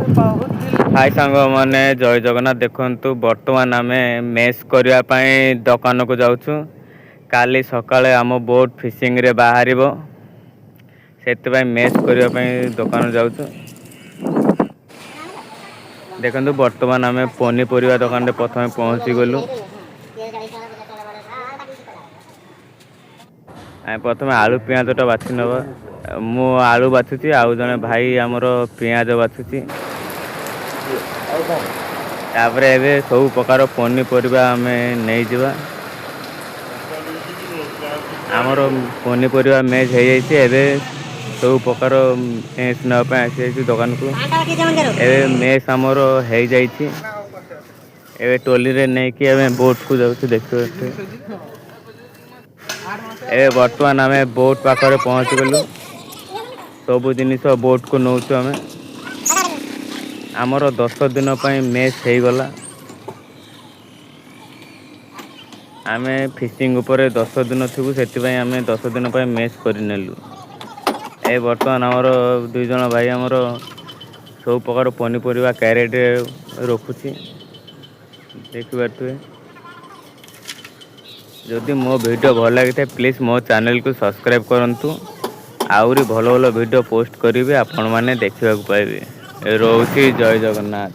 High ସାଙ୍ଗମାନେ, ଜୟ ଜଗନ୍ନାଥ। ଦେଖନ୍ତୁ, ବର୍ତ୍ତମାନ ଆମେ ମେସ୍ କରିବା ପାଇଁ ଦୋକାନକୁ ଯାଉଛୁ। କାଲି ସକାଳେ ଆମ ବୋଟ୍ ଫିସିଂରେ ବାହାରିବ, ସେଥିପାଇଁ ମେସ୍ କରିବା ପାଇଁ ଦୋକାନ ଯାଉଛୁ। ଦେଖନ୍ତୁ, ବର୍ତ୍ତମାନ ଆମେ ପନିପରିବା ଦୋକାନରେ ପ୍ରଥମେ ପହଞ୍ଚିଗଲୁ। ଆମେ ପ୍ରଥମେ ଆଳୁ ପିଆଜଟା ବାଛି ନେବା। ମୁଁ ଆଳୁ ବାଛୁଛି, ଆଉ ଜଣେ ଭାଇ ଆମର ପିଆଜ ବାଛୁଛି। ତାପରେ ଏବେ ସବୁ ପ୍ରକାର ପନିପରିବା ଆମେ ନେଇଯିବା। ଆମର ପନିପରିବା ମେଜ୍ ହେଇଯାଇଛି। ଏବେ ସବୁ ପ୍ରକାର ମେସ୍ ନେବା ପାଇଁ ଆସିଯାଇଛି ଦୋକାନକୁ। ଏବେ ମେସ୍ ଆମର ହେଇଯାଇଛି। ଏବେ ଟ୍ରଲିରେ ନେଇକି ଆମେ ବୋଟ୍କୁ ଯାଉଛୁ। ଦେଖିପାରୁଥିବେ, ଏବେ ବର୍ତ୍ତମାନ ଆମେ ବୋଟ୍ ପାଖରେ ପହଞ୍ଚିଗଲୁ। ସବୁ ଜିନିଷ ବୋଟ୍କୁ ନେଉଛୁ ଆମେ। ଆମର 10 ଦିନ ପାଇଁ ମେସ୍ ହେଇଗଲା। ଆମେ ଫିସିଂ ଉପରେ 10 ଦିନ ଥିବୁ, ସେଥିପାଇଁ ଆମେ 10 ଦିନ ପାଇଁ ମେସ୍ କରିନେଲୁ। ଏ ବର୍ତ୍ତମାନ ଆମର ଦୁଇ ଜଣ ଭାଇ ଆମର ସବୁ ପ୍ରକାର ପନିପରିବା କ୍ୟାରେଟ୍ରେ ରଖୁଛି, ଦେଖିପାରୁଥିବେ। ଯଦି ମୋ ଭିଡ଼ିଓ ଭଲ ଲାଗିଥାଏ, ପ୍ଲିଜ୍ ମୋ ଚ୍ୟାନେଲକୁ ସବସ୍କ୍ରାଇବ୍ କରନ୍ତୁ। ଆହୁରି ଭଲ ଭଲ ଭିଡ଼ିଓ ପୋଷ୍ଟ କରିବି, ଆପଣମାନେ ଦେଖିବାକୁ ପାଇବେ। ରହୁଛି, ଜୟ ଜଗନ୍ନାଥ।